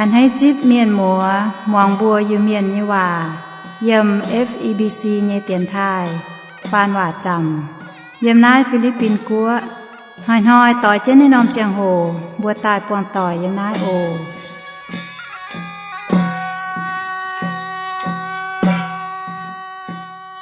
A'hneiv zipv mienh muoz muangx mbuo Iu-Mienh nyei waac yiem F E B C nyei dienx taaih faan waac zaamc yiem naaiv Fi^li^bin Guoqv. Hnoi-hnoi doix jienv naaiv norm ziangh hoc mbuo daaih buangh doic yiem naaiv oc.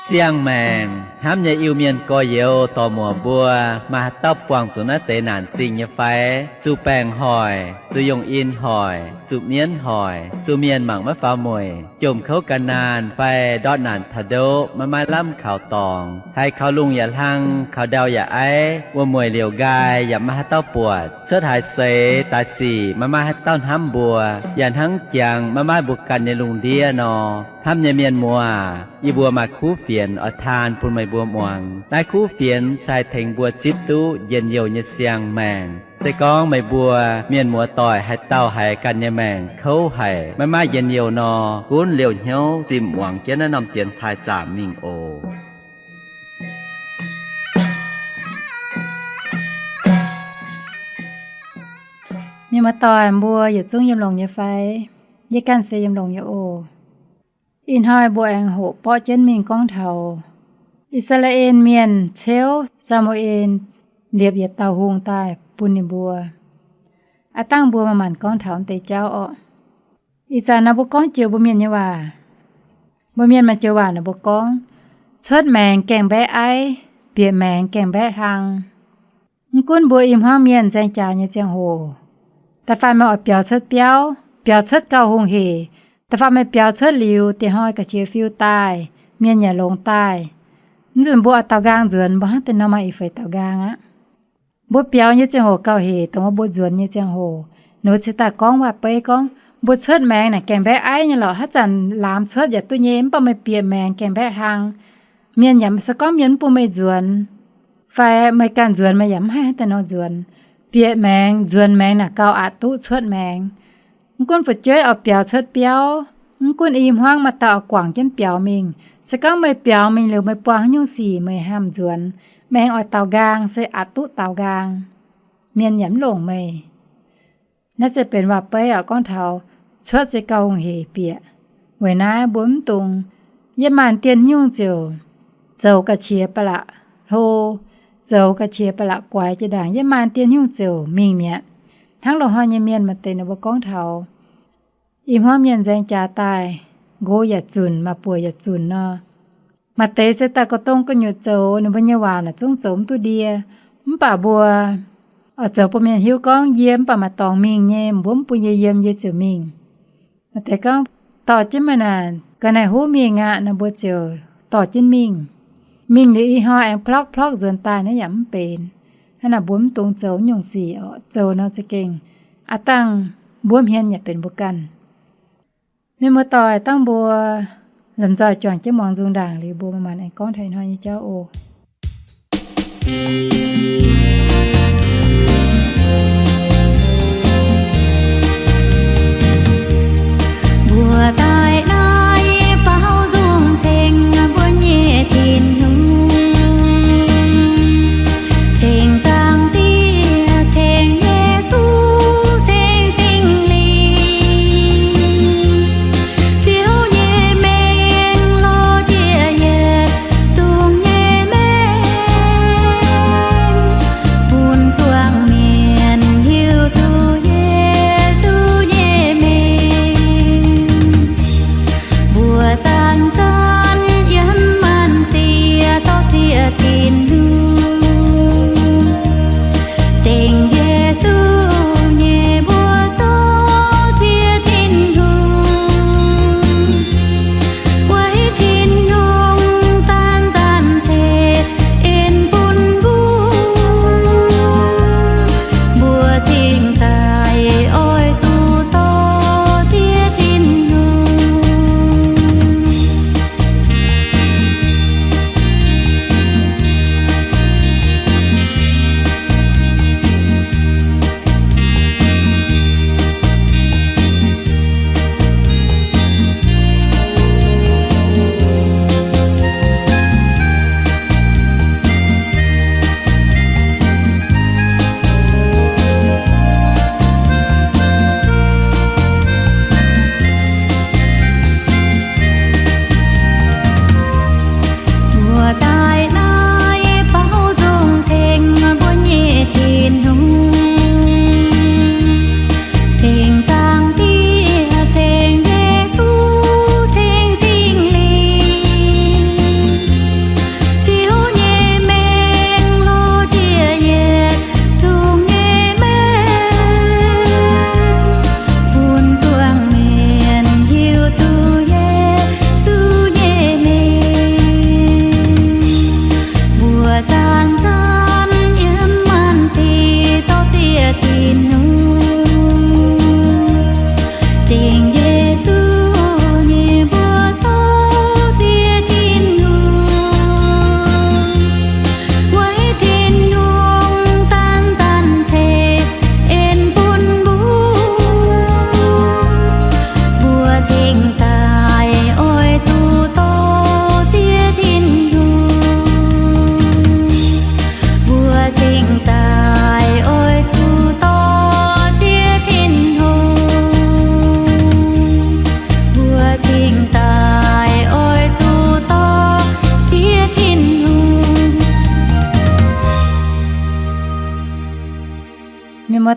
Siang-maengc hnamv nyei Iu-Mienh gorx-youz dorc-muoc mbuo, maaih haaix dauh buangh zuqc naaiv deix naanc zingh nyei fai? Zuqc baengc hoic, zuqc yongh in hoic, zuqc mienv hoic, zuqc mienh mangc maiv faaux mueic, jomc kouv gan naanh fai ndortv naanc taux ndoqv maiv maaih lamh kaux dorngx, haiz kaux lungh yaac hlang, kaux ndau yaac aiv, wuom-mueic liouc nqaai yaac maiv maaih haaix dauh buatc, cuotv haaix seix daaih sic maiv maaih haaix dauh hnamv mbuo, yaac hnangv jangx maiv maaih mbuo ganh nyei lungh ndiev nor. Hnamv nyei mienh muoz, yie mbuo maaih kuv fienx oix taan bun meih mbuo muangx. Naaiv kuv fienx se haih tengx mbuo zipv duqv njien-youh nyei siang-maengc. Se gorngv meih mbuo mienh muoz-doic haaix dauh haiz ganh nyei maengc kouv haic, maiv maaih njien-youh nor, gunv liouh hnyouv zimh muangx jienv naaiv norm dienx taaih zaamc mingh oc. Mienh muoz-doic mbuo yietc zungv yiem longx nyei fai? Yie ganh se yiem longx nyei oc. Ih hnoi mbuo aengx hoqc borqv jienv mingh gorngv taux I^saa^laa^en Mienh ceuv Saa^mu^en liepc yietc dauh hungh daaih bun ninh mbuo. Aav dangh mbuo maaih maanc gorngv taux deix jauv orqc. Ih zanc naaiv mbuo gorngv joux mbuo mienh nyei waac. Mbuo mienh maaih joux waac naaiv mbuo gorngv, cuotv maengx gaengh mbaeqv aiv, bieqc maengx gaengh mbaeqv hlang. Mv gunv mbuo i hmuangv mienh nzaeng jaax nyei ziangh hoc, da'faanh meih oix biaux cuotv biauv, biaux cuotv gauh hungh hec, da'faanh meih biaux cuotv liuz, diex hnoi ga'qiex fiu daaih, mienh yaac longx daaih, mv nzunc mbuo oix daaux nqaang nzuonx, mbuo hnangv deix nor maaih ih feix daaux nqaang aqv. Mbuo biaux nyei ziangh hoc gauh hec, dongh wuov mbuo nzuonx nyei ziangh hoc, ninh mbuo cingx daaih gorngv waac-beiv gorngv, mbuo cuotv maengx naaic gaengh mbaeqv aiv nyei lorqc, haaix zanc laamz cuotv yaac duqv nyei, mv baac meih bieqc maengx gaengh mbaeqv hlang. Mienh yaac se gorngv mienh mv bun meih nzuonx, fai meih ganh nzuonx meih yaac mv haih hnangv deix nor nzuonx. Bieqc maengx, nzuonx maengx naaic gauh aqc duqv cuotv maengx. Mv gunv fu'jueiv oix biaux cuotv biauv, mv gunv i hmuangv maaih dauh oix guangc jienv biaux mingh, se gorngv meih biaux mingh liuz meih buangh haaix nyungc sic meih hnamv nzuonx, maengx oix daaux nqaang se aqc duqv daaux nqaang. Mienh yaac mv longc meih. Naaiv se benx waac-beiv oc, gorngv taux cuotv se gauh hungh hec bieqc. Weic naaiv mbuo mv dungx yiem maanc dien nyungc ziouc zoux ga'qiex ba'laqc hlo, zoux ga'qiex ba'laqc guaix jiex ndaangc, yiem maanc dien nyungc ziouc mingh mi'aqv. Hnangv loz-hnoi nyei mienh maaih deix ninh mbuo gorngv taux i hmuangv mienh nzaeng jaax daaih, nqox yaac zunc, maaih buoc yaac zunc nor, maaih deix se daaih ga'dongh gu'nyuoz zoux, ninh mbuo nyei waac naaic zungv zoux mv duqv ndie. Mv baac mbuo oix zoux bun mienh hiuv gorngv yie mv baac maaih dorngx mingh nyei, mbuo mv bun yie yiem yie ziouc mingh. Maaih deix gorngv dorh jienv meih naaic ga'naaiv huv mingh aqv nor, mbuo ziouc dorh jienv mingh. Mingh liuz ih hnoi aengx plorqv plorqv nzuonx daaih naaiv yaac mv benx. Hnangv naaic mbuo mv dungx zoux nyungc sic oc. Zoux nor za'gengh aav dangh mbuo hmien yaac benx mbuo ganh. Mienh muoz-doic, dangh mbuo lomh nzoih juangc jienv muangx nzung ndaangc liuz mbuo manc-manc aengx gorngv taux ih hnoi nyei jauv oc. Mbuo daaih naaiv baaux nzung ceng mbuo nyei Tin-Hungh, ceng Zaangc Diex, ceng Yesu, ceng Singx Lingh. Ziouv nyei mengh lorz jiex yietc zungv nyei mengh, bun zuangx mienh hiuv duqv Yesu nyei mengh.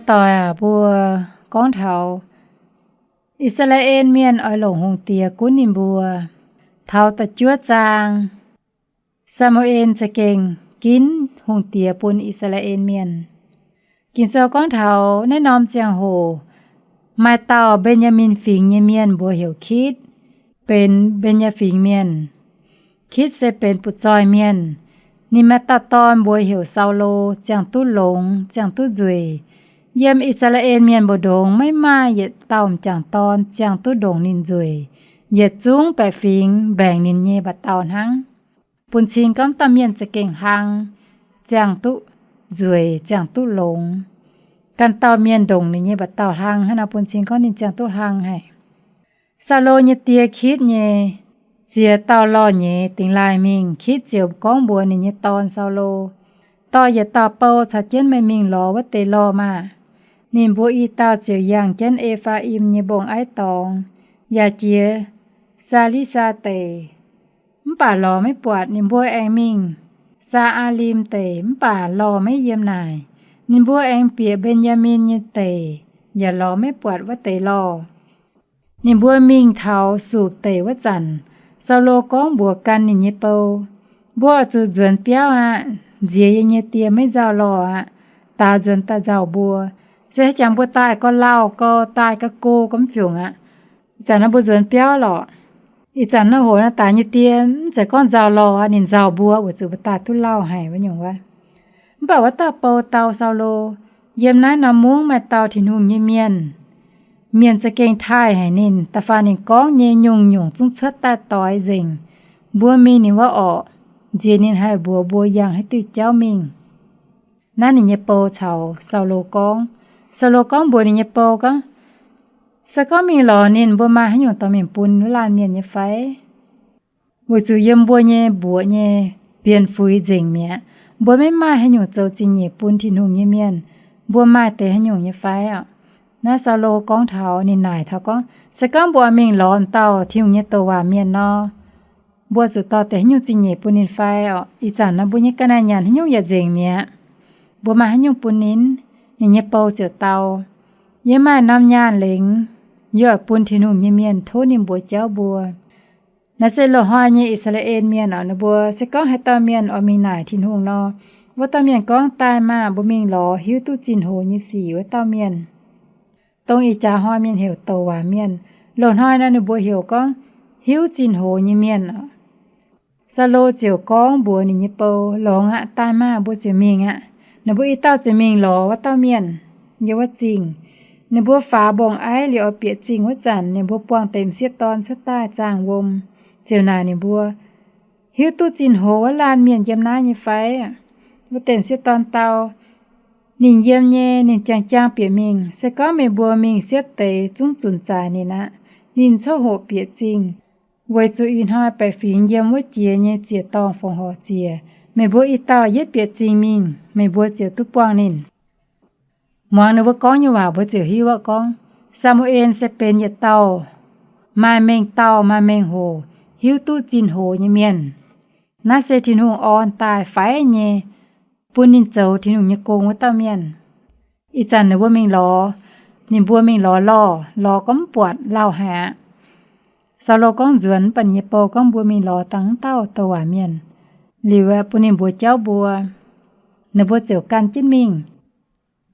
Doic aac, mbuo gorngv taux I^saa^laa^en Mienh oix longc hungh diex gunv ninh mbuo. Taux da'juov zaang, Saa^mu^en za'gengh ginv hungh diex bun I^saa^laa^en Mienh. Ging-Sou gorngv taux naaiv norm ziangh hoc maaih dauh Mben^yaa^min Fingx nyei mienh mbuox heuc Kitv, benx Mben^yaa^min Fingx Mienh. Kitv se benx butv-zoih mienh. Ninh maaih dauh dorn mbuox heuc Saulo, ziangh duqv longx, ziangh duqv nzueic. Yiem I^saa^laa^en Mienh mbu'ndongx maiv maaih yietc dauh m'jangc dorn ziangh duqv ndongc ninh nzueic. Yietc zungv baeqc fingx mbaengc ninh nyei mba'dauh hnangv. Bun cing gorngv dauh mienh za'gengh hlang, ziangh duqv nzueic, ziangh duqv longx. Ganh dauh mienh ndongc ninh nyei mba'dauh hlang hnangv nor, bun cing gorngv ninh ziangh duqv hlang haic. Saulo nyei die Kitv nyei ziex dauh lorh nyeiz dingx laaih mingh. Kitv ziouc gorngv mbuox ninh nyei dorn Saulo, Dorh yietc dauh bou caux jienv meih mingh lorz wuov deix lorh maah! Ninh mbuo i dauh ziouc yangh jienv E^faa^im nyei mbong-aiv dorngx, yaac jiex Saa^li^saa Deic. Mv baac lorz maiv buatc. Ninh mbuo aengx mingh Saa^aa^lim Deic, mv baac lorh maiv yiem naaic. Ninh mbuo aengx bieqc Mben^yaa^min nyei deic, yaac lorz maiv buatc wuov deix lorh. Ninh mbuo mingh taux Supc Deic wuov zanc, Saulo gorngv mbuox gan ninh nyei bou, Mbuo oix zuqc nzuonx biauv aqv. Nziex yie nyei die maiv nzauh lorh aqv. Daaux nzuonx daaih nzauh mbuo. Se haaix jangx mbuo daaih gau lauh gau, daaih gau go gau mv fiungc aqv. Ih zanc naaiv mbuo nzuonx biauv lorqc. Ih zanc naaiv hoc naaiv daaux nyei die mv zeiz gorngv nzauh lorh aqv, ninh nzauh mbuo weic zuqc mbuo daaih duqv lauh haic wuov nyungc wuov. Mv baac wuov dauh bou dau Saulo, Yiem naaiv norm mungv maaih dauh Tin-Hungh nyei mienh. Mienh za'gengh taaih haic ninh. Da'faanh ninh gorngv nyei nyungc-nyungc zungv cuotv daaih doix nzengc. Mbuo mingh ninh wuov orqc, nziex ninh haih mbuox mbuo yangh haaix diuh jauv mingh. Naaiv ninh nyei bou caux Saulo gorngv. Saulo gorngv mbuox ninh nyei bou gorngv, Se gorngv mingh lorz ninh, mbuo maaih haaix nyungc dorh mingh bun wuov laanh mienh nyei fai? Weic zuqc yiem mbuo nyei mbuoqc nyei bienx fuix nzengc mi'aqv. Mbuo maiv maaih haaix nyungc zoux zingh nyeic bun Tin-Hungh nyei mienh. Mbuo maaih deix haaix nyungc nyei fai orqc? Naaiv Saulo gorngv taux, ninh naaic taux gorngv, Se gorngv mbuo oix mingh lorz dauh Tin-Hungh nyei douc waac mienh nor, mbuo zuqc dorh deix haaix nyungc zingh nyeic bun ninh fai orqc? Ih zanc nor mbuo nyei ga'naaiv nyanc haaix nyungc yaac nzengc mi'aqv. Mbuo maaih haaix nyungc bun ninh? Ninh nyei bou ziouc dau, Yie maaih norm nyaanh lengx. Yie oix bun Tin-Hungh nyei mienh tov ninh mbuox jauv mbuo. Naaiv se loz-hnoi nyei I^saa^laa^en Mienh orqc, ninh mbuo se gorngv haaix dauh mienh oix mingh naaic Tin-Hungh nor, wuov dauh mienh gorngv, Daaih maah! Mbuo mingh lorz hiuv duqv zinh hoz nyei sic wuov dauh mienh. Dongh ih jaax hnoi mienh heuc douc waac mienh. Loz-hnoi nor ninh mbuo heuc gorngv hiuv zinh hoz nyei mienh orqc. Saulo ziouc gorngv mbuox ninh nyei bou, Longx aqv. Daaih maah! Mbuo ziouc mingh aqv. Ninh mbuo i dauh ziouc mingh lorz wuov dauh mienh yiem wuov zingh. Ninh mbuo faaux mbong-aiv liuz oix bieqc zingh wuov zanc, ninh mbuo buangh deix m'sieqv dorn cuotv daaih zaangh wuom, ziouc naaic ninh mbuo, Hiuv duqv zinh hoz wuov laanh mienh yiem naaiv nyei fai? Wuov deix m'sieqv dorn dau, Ninh yiem nyei. Ninh jaang-jaang bieqc mingh. Se gorngv meih mbuo mingh siepv deix zungv zunc zaaix ninh aqv. Ninh coqv hoqc bieqc zingh, weic zuqc ih hnoi baeqc fingx yiem wuov jiex nyei ziec-dorngh fongc horc ziec. Meih mbuo i dauh yietv bieqc zingh mingh, meih mbuo ziouc duqv buangh ninh. Muangx ninh mbuo gorngv nyei waac mbuo ziouc hiuv aqv gorngv, Saa^mu^en se benx yietc dauh maaih mengh dauh maaih mengh hoc, hiuv duqv zinh hoz nyei mienh. Naaiv se Tin-Hungh orn daaih faix nyei, bun ninh zoux Tin-Hungh nyei gong wuov dauh mienh. Ih zanc ninh mbuo mingh lorz, ninh mbuo mingh lorz lorh, lorz gorngv mv buatc, lauh haic aqv. Saulo gorngv nzuonx, mv baac ninh nyei bou gorngv mbuo mingh lorz dangh wuov dauh douc waac mienh, liuz bun ninh mbuox jauv mbuo. Ninh mbuo ziouc gan jienv mingh.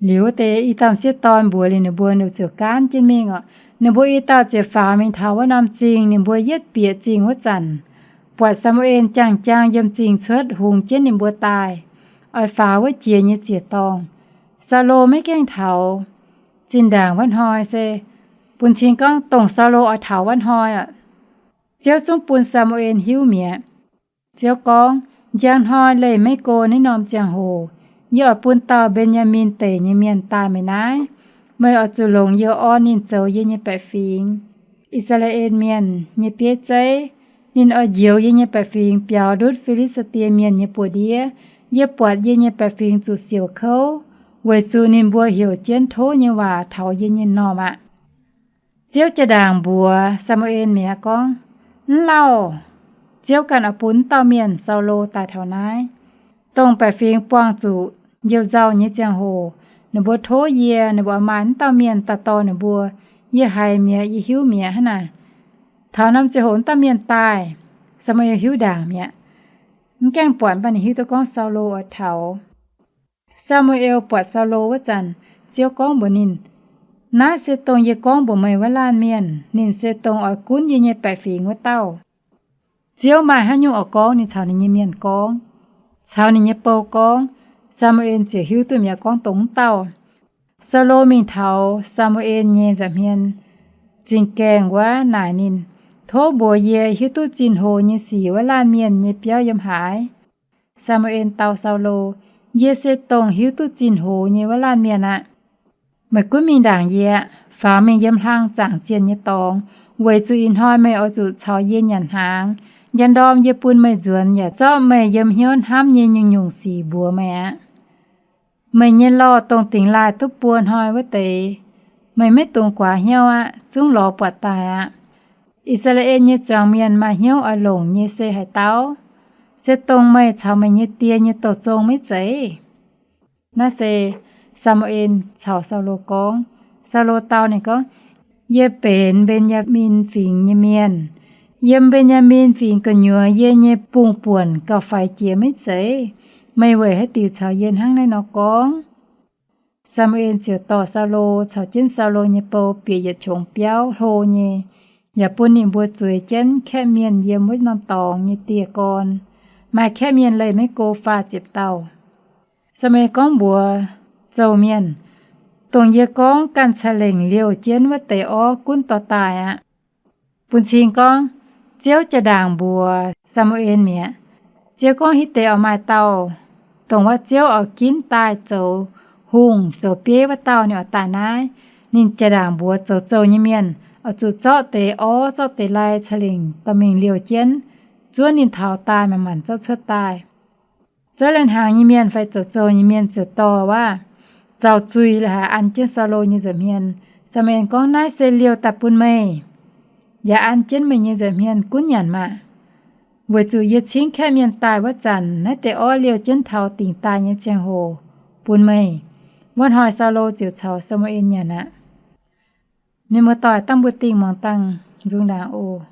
Liuz wuov deix i dauh m'sieqv dorn mbuox liuz ninh mbuo, ninh mbuo ziouc gaanv jienv mingh orqc. Ninh mbuo i dauh ziouc faaux mingh taux wuov norm zingh. Ninh mbuo yietv bieqc zingh wuov zanc, buatc Saa^mu^en jaang-jaang yiem zingh cuotv hungx jienv ninh mbuo daaih, oix faaux wuov jiex nyei ziec-dorngh. Saulo maiv gaengh taux. Zinh ndaangc wuov hnoi se bun cing gorngv dongh Saulo oix taux wuov hnoi aqv, Ziouv zungv bun Saa^mu^en hiuv mi'aqv. Ziouv gorngv, Njang hnoi leih maiv go naaiv norm ziangh hoc, yie oix bun dauh Mben^yaa^min Deic nyei mienh daaih meih naaiv. Meih oix zuqc longc youh orn ninh zoux yie nyei baeqc fingx, I^saa^laa^en Mienh, nyei bieiv zeiv. Ninh oix njoux yie nyei baeqc fingx biaux ndutv Fi^li^saa^die Mienh nyei buoz-ndiev. Yie buatc yie nyei baeqc fingx zuqc siouc kouv, weic zuqc ninh mbuo heuc jienv tov nyei waac taux yie nyei m'normh aqv. Ziouv jaa-ndaangc mbuox Saa^mu^en mi'aqv gorngv, Mv lauh. Ziouv ganh oix bun wuov dauh mienh, Saulo, daaih taux naaiv. Dongh baeqc fingx buangh zuqc youh nzauh nyei ziangh hoc, Ninh mbuo tov yie, ninh mbuo oix maaih wuov dauh mienh daaih dorh ninh mbuo. Yie haiz mi'aqv, yie hiuv mi'aqv hnangv naaic. Taux norm ziangh hoc wuov dauh mienh daaih, Saa^mu^en hiuv ndaangc mi'aqv. Mv gaengh buatc mv baac ninh hiuv duqv gorngv Saulo oix taux. Saa^mu^en buatc Saulo wuov zanc, Ziouv gorngv mbuox ninh, Naaiv se dongh yie gorngv mbuox meih wuov laanh mienh. Ninh se dongh oix gunv yie nyei baeqc fingx wuov dauh. Ziouv maaih haaix nyungc oix gorngv, ninh caux ninh nyei mienh gorngv, caux ninh nyei bou gorngv. Saa^mu^en ziouc hiuv duqv mi'aqv gorngv dongh wuov dauh. Saulo mingh taux Saa^mu^en nyei nza'hmien, zingh gaengh wuov naaic ninh, Tov mbuox yie hiuv duqv zinh hoc nyei sic wuov laanh mienh nyei biauv yiem haaix? Saa^mu^en dau Saulo, Yie se dongh hiuv duqv zinh hoc nyei wuov laanh mienh aqv. Meih gunv mingh ndaangc yie, faaux mingh yiem hlang zaangc zienh nyei dorngx, weic zuqc ih hnoi meih oix zuqc caux yie nyanc hnaangx. Njang ndorm yie bun meih nzuonx yaac zorqv meih yiem hnyouv hnamv nyei nyungc-nyungc sic mbuox meih aqv. Meih nyei lorh dongh dingx laaih duqv buo hnoi wuov deix, meih maiv dungx guaax hnyouv aqv. Zungv lorz buatc daaih aqv. I^saa^laa^en nyei zuangx mienh maaih hnyouv oix longc nyei se haaix dauh? Se dongh meih caux meih nyei die nyei douh zong maiv zeiz? Naaiv se Saa^mu^en caux Saulo gorngv. Saulo dau ninh gorngv, Yie benx Mben^yaa^min Fingx nyei mienh. Yiem Mben^yaa^min Fingx gu'nyuoz yie nyei bungx-buonc gauh faix jiex maiv zeiz. Meih weic haaix diuc caux yie hnangv naaiv nor gorngv? Saa^mu^en ziouc dorh Saulo caux jienv Saulo nyei bou bieqc yietc qongx biauv hlo nyei, yaac bun ninh mbuo zueiz jienv kaeqv mienh yiem wuov norm dorngx nyei dieh gorn. Maaih kaeqv mienh leih maiv go faah ziepc dauh. Saa^mu^en gorngv mbuox zouh mienh, Dongh yie gorngv ganh ca'lengc liouh jienv wuov deix orv gunv dorh daaih aqv. Bun cing gorngv, Ziouv jaa-ndaangc mbuox Saa^mu^en mi'aqv. Ziouv gorngv hitv deix oix maaih dauh, dongh wuov Ziouv oix ginv daaih zoux hungh zoux bieiv wuov dauh ninh oix daaih naaiv. Ninh jaa-ndaangc mbuox zoux zouh nyei mienh oix zuqc zorqv deix orv zorqv deix lai ca'lengc dorh mingh liouh jienv, zuov ninh taux daaih manc-manc zorqv cuotv daaih. Zorqv lai hnaangx nyei mienh fai zoux zouh nyei mienh ziouc dorh wuov zaux zuiz la'haaix an jienv Saulo nyei nza'hmien. Saa^mu^en gorngv, Naaiv se liouh daaih bun meih, yaac an jienv meih nyei nza'hmien gunv nyanc maah! Weic zuqc yie cingv kaeqv mienh daaih wuov zanc, naaiv deix orv liouh jienv taux dingc daaih nyei ziangh hoc bun meih. Wuov hnoi Saulo ziouc caux Saa^mu^en nyanc aqv. Mienh muoz-doic, dangh mbuo dingh muangx dangh nzung ndaangc oc.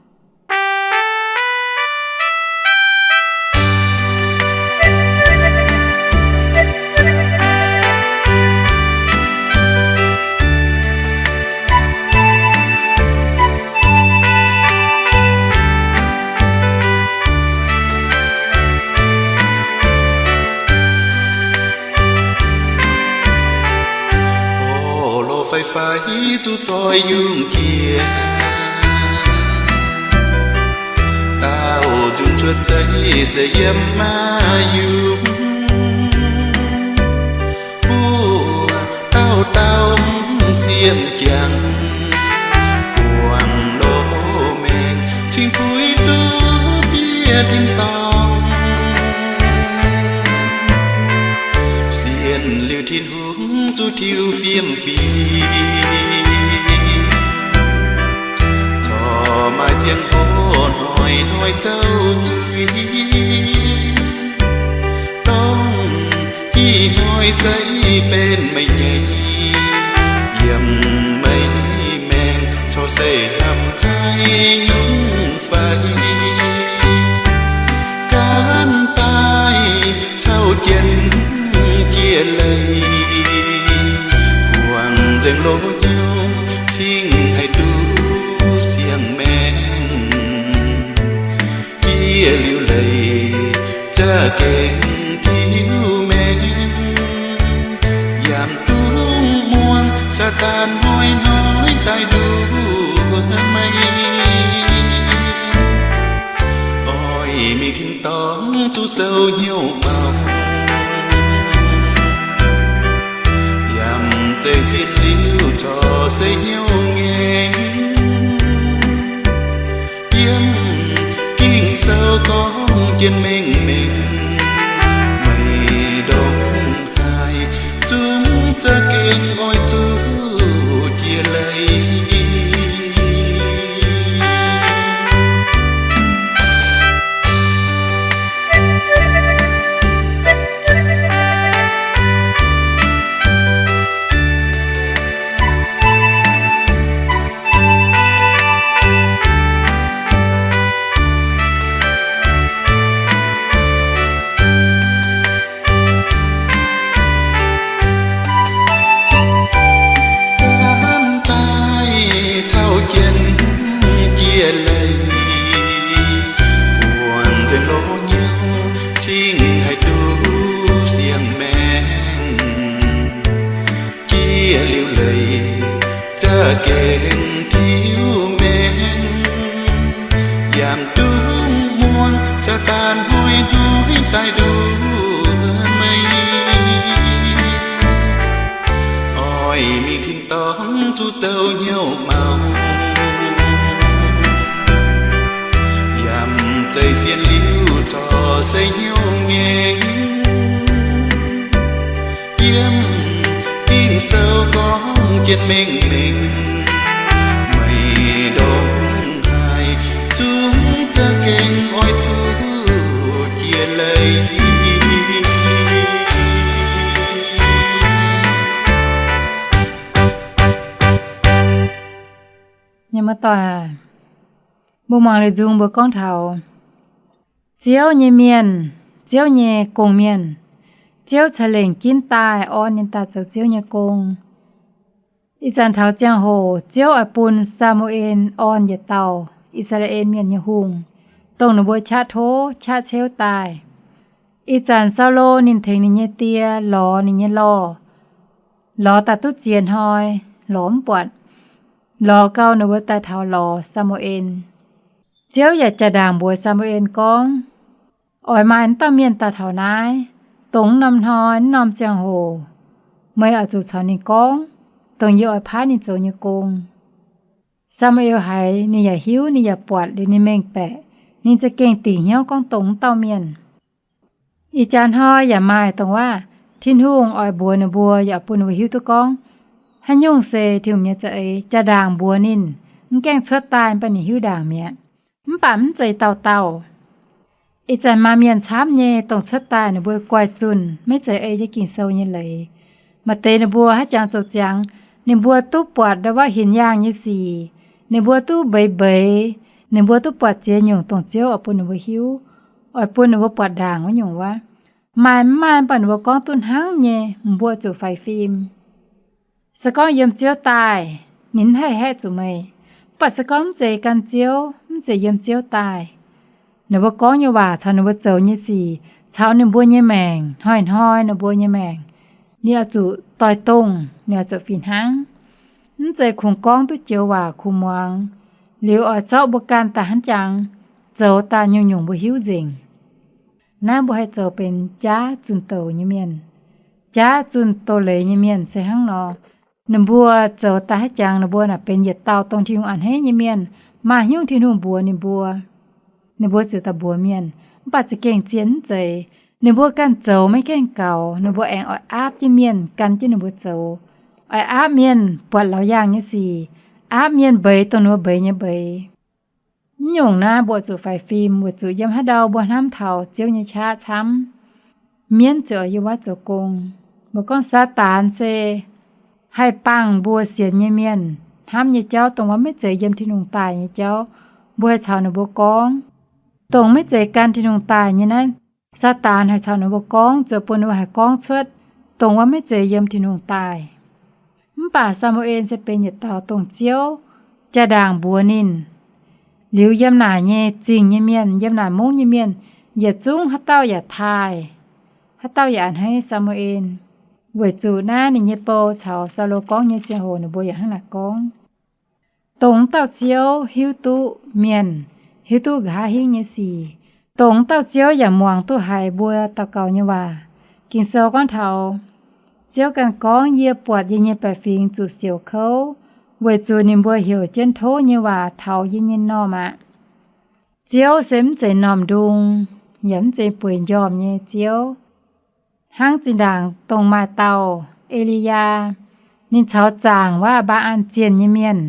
Orv lorh fai fai zuqc zoih yungh jiex, daauh nzunc cuotv seix se yiem maiv yungh. Buov dauh dauh m'sieqv m'jangc, buangh lorh maengx cingx buix duqv bieqc tin-dorngh. Sienx liuz Tin-Hungh zuqc tiux fiem fim, corc maaih ziangh hoc hnoi-hnoi zouv zuiz. Dongh ih hnoi se benx meih nyei, yiem meih maengx corc se hnamv haiz nyungc fai. Gaanv daaih cau jienv jiex leiz, guangc nzengc loz-hnyouv cingx haih duqv siang-maengh. Jiex liuz leiz za'gengh tiux maengx, yaac mv dungx muangx Saadaan hnoi-hnoi daaih nduov meih. Oix mingh tin-dorngh zuqc zoux hnyouv maux, yaac mv zeiz sin liuz corc se hnyouv ngaengc. Yiem Ging-Sou gorngv jienv mengh mengh, meih ndongc haaix zungv za'gengh oix zuqc jiex leiz. Yaac mv dungx muangx Saadaan hnoi-hnoi daaih nduov meih. Oix mingh tin-dorngh zuqc zoux hnyouv maux, yaac mv zeiz sienx liuz corc se hnyouv ngaengc. Yiem Ging-Sou gorngv jienv mengh mengh, meih ndongc haaix zungv za'gengh oix zuqc jiex leiz. Mienh muoz-doic, mbuo muangx liuz nzung mbuo gorngv taux Ziouv nyei mienh, Ziouv nyei gong-mienh, Ziouv ceix lengc ginv daaih orn ninh daaih zoux Ziouv nyei gong. Ih zanc taux ziangh hoc Ziouv oix bun Saa^mu^en orn yietc dauh I^saa^laa^en Mienh nyei hungh, dongh ninh mbuo qaqv tov qaqv ceuv daaih. Ih zanc Saulo ninh tengx ninh nyei die lorz ninh nyei lorh, lorz daaih duqv ziex hnoi, lorz mv buatc. Lorz gau ninh mbuo daaih taux lorz Saa^mu^en. Ziouv yaac jaa-ndaangc mbuox Saa^mu^en gorngv, Oix maaih wuov dauh mienh daaih taux naaiv, dongh wuov norm hnoi wuov norm ziangh hoc, meih oix zuqc caux ninh gorngv, dongh yie oix paaiv ninh zoux nyei gong. Saa^mu^en haiz ninh yaac hiuv, ninh yaac buatc liuz ninh mengh baeqc, ninh za'gengh dingc hnyouv gorngv dongh wuov dauh mienh. Ih jaax hnoi yaac maaih dongh waac Tin-Hungh oix mbuox ninh mbuo, yaac bun ninh mbuo hiuv duqv gorngv, haaix nyungc se Tin-Hungh nyei za'eix. Jaa-ndaangc mbuox ninh, mv gaengh cuotv daaih, mv baac ninh hiuv ndaangc mi'aqv. Mv baac mv zeiz dauh dauh. Ih zanc maaih mienh camv nyei, dongh cuotv daaih ninh mbuo guaih zunh, maiv zeiz ei jienv Ging-Sou nyei leiz. Maaih deix ninh mbuo haaix jangx zoux ziangx, ninh mbuo duqv buatc ndau wuov hinc yaangh nyei sic, ninh mbuo duqv mbeix mbeix, ninh mbuo duqv buatc ziex nyungc dongh Ziouv oix bun ninh mbuo hiuv, oix bun ninh mbuo buatc ndaangc wuov nyungc wuov. Maaih mv maaih, mv baac ninh mbuo gorngv duqv hnangv nyei, mbuo zuqc faix fim. Se gorngv yiem Ziouv daaih, ninh mv haih haeqv zuqc meih. Mv baac se gorngv mv zeiz gan Ziouv, mv zeiz yiem Ziouv daaih, ninh mbuo gorngv nyei waac caux ninh mbuo zoux nyei sic, caux ninh mbuo nyei maengc, hnoi-hnoi ninh mbuo nyei maengc, ninh oix zuqc doix-dongh, ninh oix zuqc fih hnangv. Mv zeiz kungx gorngv duqv joux waac kungx muangx, liuz oix zorqv mbuo ganh daaih hnangv jangx zoux daaih nyungc-nyungc mbuo hiuv nzengc. Naaiv mbuo haih zoux benx jaav zunh doz nyei mienh. Jaav zunh doz-leiz nyei mienh se hnangv nor. Ninh mbuo zoux daaih haaix jangx, ninh mbuo naaic benx yietc dauh dongh Tin-Hungh a'hneiv nyei mienh, maaih hnyouv Tin-Hungh mbuox ninh mbuo, ninh mbuo ziouc daaih mbuox mienh. Mv baac za'gengh zien mv zeiz. Ninh mbuo ganh zoux maiv gaengh gaux, ninh mbuo aengx oix aapv jienv mienh gan jienv ninh mbuo zoux, oix aapv mienh buatc laauc yaangh nyei sic, aapv mienh mbeix dongh ninh mbuo mbeix nyei mbeix. Mv nyungc naaiv mbuo zuqc faix fim weic zuqc yiem haaix ndau mbuo hnamv taux Ziouv nyei qaqv camv, mienv ziouc yiem wuov zoux gong. Mbuo gorngv Saadaan se haih bangh mbuo sienx nyei mienh hnamv nyei jauv, dongh wuov maiv zeiz yiem Tin-Hungh daaih nyei jauv, mbuo haih caux ninh mbuo gorngv. Dongh maiv zeiz gan Tin-Hungh daaih nyei naaiv, Saadaan haih caux ninh mbuo gorngv, zoux bun ninh mbuo haih gorngv cuotv dongh wuov maiv zeiz yiem Tin-Hungh daaih. Mv baac Saa^mu^en se benx yietc dauh dongh Ziouv jaa-ndaangc mbuox ninh, liuz yiem naaic nyei zingh nyei mienh, yiem naaic mungv nyei mienh, yietc zungv haaix dauh yaac taaih, haaix dauh yaac a'hneiv Saa^mu^en. Weic zuqc naaiv ninh nyei bou caux Saulo gorngv nyei ziangh hoc ninh mbuo yaac hnangv naaic gorngv. Dongh wuov dauh Ziouv hiuv duqv mienh, hiuv duqv nqa'haav hingv nyei sic. Dongh wuov dauh Ziouv yaac muangx duqv haiz mbuo daux gaux nyei waac. Ging-Sou gorngv taux, Ziouv ganh gorngv, Yie buatc yie nyei baeqc fingx zuqc siouc kouv, weic zuqc ninh mbuo heuc jienv tov nyei waac taux yie nyei m'normh aqv. Ziouv se mv zeiz m'normh ndung, yaac mv zeiz bueix m'njormh nyei Ziouv. Hnangv zinh ndaangc dongh maaih dauh E^li^yaa, ninh caux zaangc wuov Mbaa^an zienh nyei mienh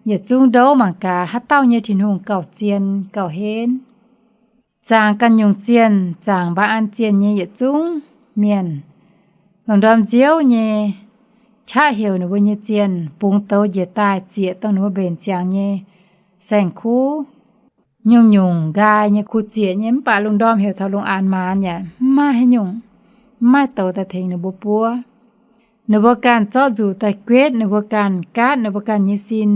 yietc zungv ndouv mangc gaax haaix dauh nyei Tin-Hungh gauh zien gauh henv. Zaangc ganh nyungc zienh, zaangc Mbaa^an zienh nyei yietc zungv mienh, lungh ndorm nziouv nyei, qaqv heuc ninh mbuo nyei zienh bungx douz njiec daaih zieqc dongh ninh mbuo mbenc ziangx nyei saeng-kuv. Nyungc-nyungc nqaai nyei kuv zieqc nyei, mv baac lungh ndorm heuc taux lungh aanx maanz yaac mv maaih haaix nyungc, mv maaih douz daaih tengx ninh mbuo buov. Ninh mbuo ganh zorqv nzuqc daaih guetv ninh mbuo ganh, gaatv ninh mbuo ganh nyei sin,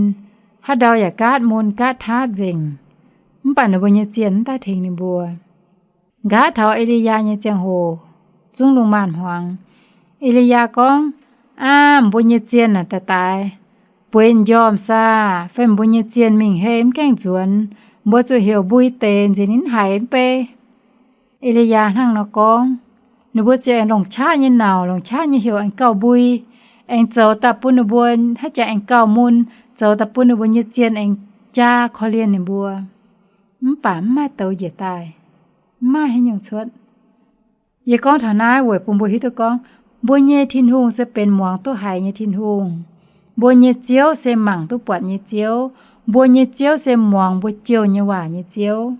haaix ndau yaac gaatv mun gaatv taatv nzengc. Mv baac ninh mbuo nyei zienh mv daaih tengx ninh mbuo. Nqa'haav taux E^li^yaa nyei ziangh hoc, zungv lungh maanz hmuangx. E^li^yaa gorngv, Aav, mbuo nyei zienh naaic daaih daaix, bueix m'njormh saah? Fai mbuo nyei zienh mingh hei mv gaengh nzuonx? Mbuo zuqc heuc mbui deix nziex ninh mv haiz mv bei. E^li^yaa hnangv nor gorngv. Ninh mbuo ziouc aengx longc qaqv nyei nauc, longc qaqv nyei heuc aengx gauh mbui, aengx zoux daaih bun ninh mbuo haaix jaax aengx gauh mun, zoux daaih bun ninh mbuo nyei zienh aengx jaa korv-lienh ninh mbuo. Mv baac mv maaih douz njiec daaih, mv maaih haaix nyungc cuotv. Yie gorngv taux naaiv weic bun mbuo hiuv duqv gorngv, mbuo nyei Tin-Hungh se benx muangx duqv haiz nyei Tin-Hungh. Mbuo nyei Ziouv se mangc duqv buatc nyei Ziouv. Mbuo nyei Ziouv se muangx mbuo jouh nyei waac nyei Ziouv.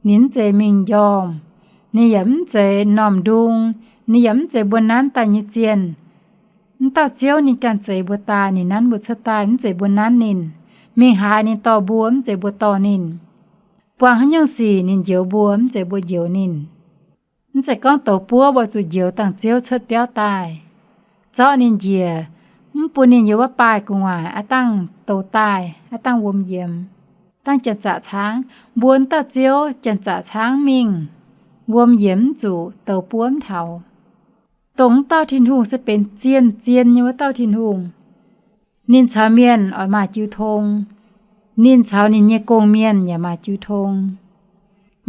Ninh mv zeiz mingh njormh, ninh yaac mv zeiz m'normh ndung, ninh yaac mv zeiz mbuo nanv daaih nyei zienh. Mv dauh Ziouv ninh ganh zeix mbuo daaih, ninh nanv mbuo cuotv daaih, mv zeiz mbuo nanv ninh. Mingh haaix ninh dorh mbuo, mv zeiz mbuo dorh ninh. Buangh haaix nyungc sic ninh njoux mbuo, mv zeiz mbuo njoux ninh. Mv zeiz gorngv douz buov mbuo zuqc njoux dangh Ziouv cuotv biauv daaih, zorqv ninh njiec, mv bun ninh yiem wuov baaih gu'nguaaic aav dangh douz daaih, aav dangh wuom yiemx, dangh janx-zaqc caangv. Mbuo wuov dauh Ziouv janx-zaqc caangv mingh, wuom yiemx mv zuqc, douz buov mv taux. Dongh wuov dauh Tin-Hungh se benx zien-zien nyei wuov dauh Tin-Hungh. Ninh caux mienh oix maaih jiu tong. Ninh caux ninh nyei gong-mienh yaac maaih jiu tong.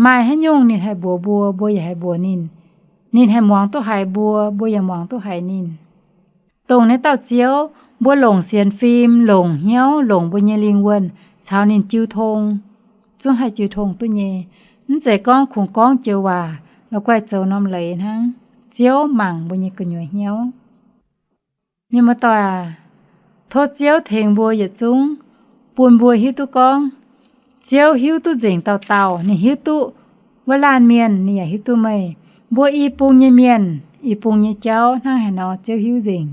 Maaih haaix nyungc ninh haih mbuox mbuo, mbuo yaac haih mbuox ninh. Ninh haih muangx duqv haiz mbuo, mbuo yaac muangx duqv haiz ninh. Dongh naaiv dauh Ziouv, mbuo longc sienx fim, longc hnyouv, longc mbuo nyei lingh wuonh caux ninh jiu tong, zungv haih jiu tong duqv nyei. Mv zeiz gorngv kungx gorngv joux waac, la'guaih zoux norm leiz hnangv. Ziouv mangc mbuo nyei gu'nyuoz hnyouv. Mienh muoz-doic aac, tov Ziouv tengx mbuo yietc zungv, bun mbuo hiuv duqv gorngv, Ziouv hiuv duqv nzengc dauh dauh. Ninh hiuv duqv wuov laanh mienh, ninh yaac hiuv duqv meih. Mbuo i bung nyei mienh, i bung nyei jauv hnangv haaix nor Ziouv hiuv nzengc.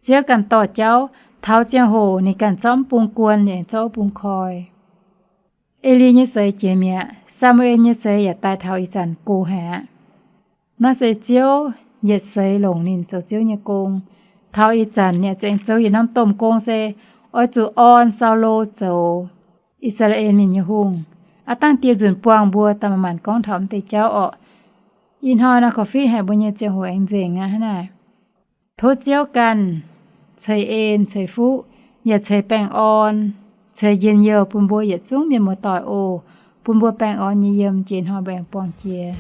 Ziouv ganh dorh jauv, taux ziangh hoc ninh ganh zorqv mv bung guon, ninh zorqv mv bung koi. E^li nyei seix jiex mi'aqv, Saa^mu^en nyei seix yaac daaih taux ih zanc gox haic aqv. Naaiv se Ziouv yietc seix longc ninh zoux Ziouv nyei gong. Taux ih zanc ninh zuqc aengx zoux yietc norm domh gong se oix zuqc orn Saulo zoux I^saa^laa^en Mienh nyei hungh. Aav dangh dieh nzunc buangh mbuo daaih manc-manc gorngv taux mv deix jauv orqc. Ih hnoi naaiv korv-fiqv haic mbuo nyei ziangh hoc aengx nzengc aqv hnangv naaic. Tov Ziouv ganh ceix en ceix fuqv, yaac ceix baengh orn, ceix njien-youh bun mbuo yietc zungv mienh muoz-doic oc. Bun mbuo baengh orn nyei yiem, jiex hnoi mbuo aengx buangh jiex.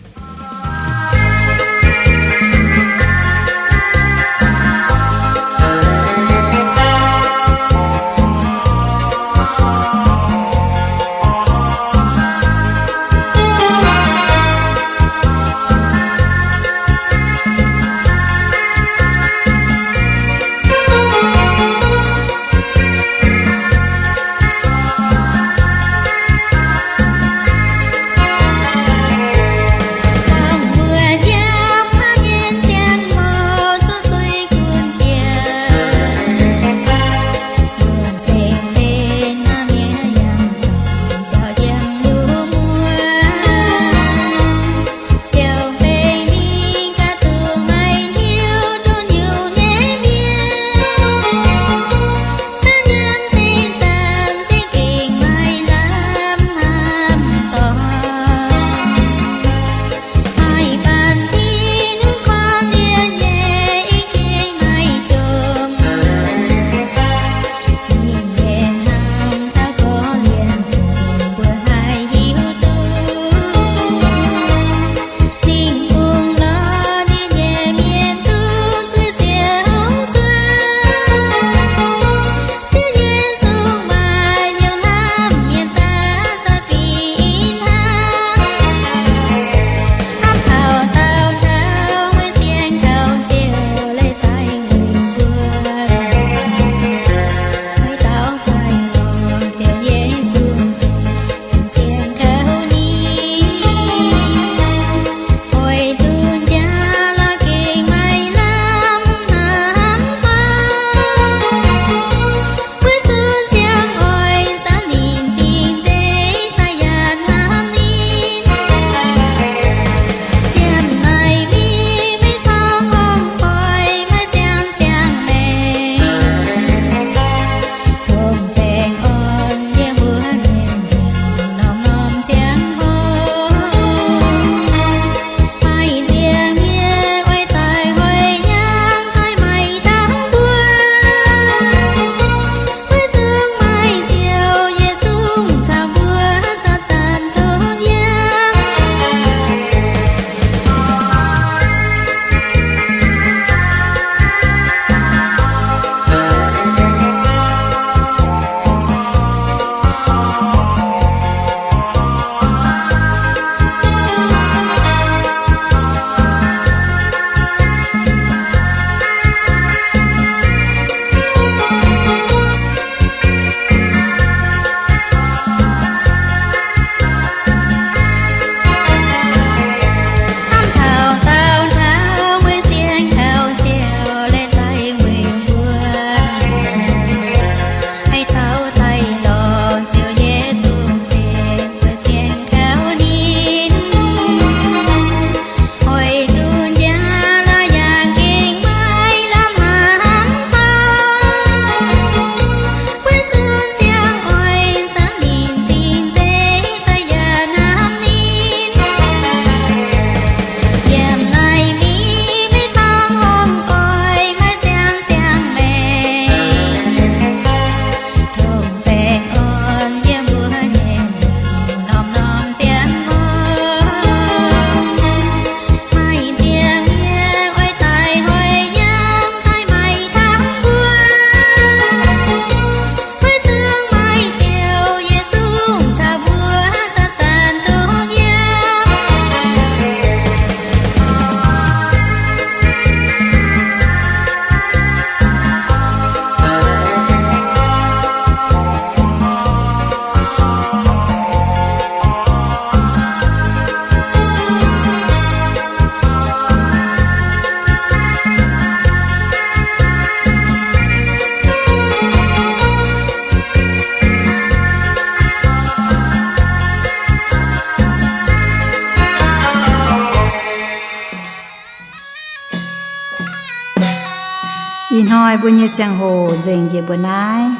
Ih hnoi mbuo nyei ziangh hoc nzengc njiec mbuo naaiv.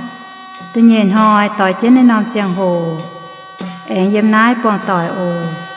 Da'nyeic hnoi doix jienv naaiv norm ziangh hoc, aengx yiem naaiv buangh doic oc.